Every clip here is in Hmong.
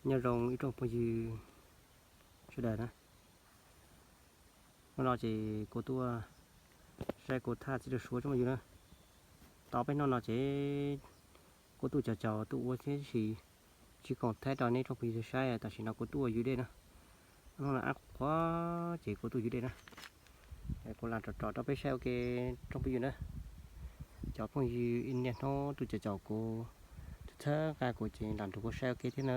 Nyob zoo ib tsoom phooj ywg sawv daws na. Hnub no ces kuv tuaj saib kuv thaj txiv rau suav tsoom phooj ywg na. Tau peb hnub no ces kuv tuaj cov caum tuaj ua thiab, tab sis tsis khoom thaij rau nej tsoom phooj ywg saib. Tam sim no kuv tuaj ua ywg dej na. Hnub no ab qhuav ces kuv tuaj ywg dej na. Kuv lam rov rov rau peb saib ua ke tsoom phooj ywg na. Cov phooj ywg ib niaj hnub tuaj cov caum kuv, txhawb nqa kuv ces lam nrog kuv saib ua ke thiab na.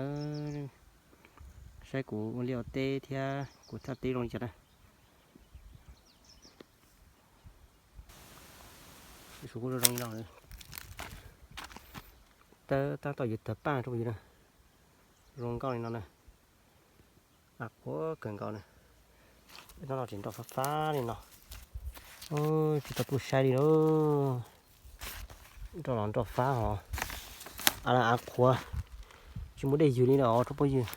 Saib kuv ua liaj ua teb thiab kuv thaj teb zoo li cas na. Su kuj zoo zoo li no. Tab tom yuav tawg paj tsoom phooj ywg na. Zoo nkauj li no na. Ab qhuav kawg nkaus na. Hnub no ces nroj fab fab li no. Tsis tau tuaj saib li lauj. Nroj los nroj fab hos. Ab qhuav, tsis muaj dej ywg li no tsoom phooj ywg.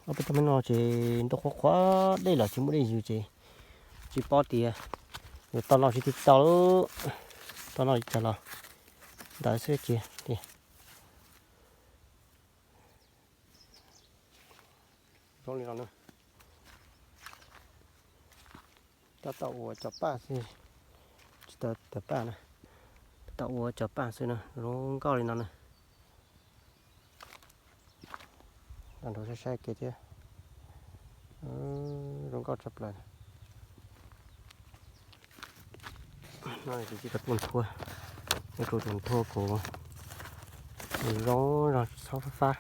Ob peb hnub no ces nroj qhuav qhuav dej los tsis muaj dej ywg ces tsis paub tias yuav tau noj tsis tau lauj. Tau noj li cas los ntawd xwb ces tias zoo li no na. Tab tom ua cov paj xwb, tsis tau tawg paj na. Tab tom ua cov paj xwb na, zoo nkauj li no na. Lam nrog saib saib kev thiab. Zoo nkauj tshaj plaws. No kuv tsis tau tuaj nthua, ib tug tus nthua kuv zoo zoo tsis txhob fab fab.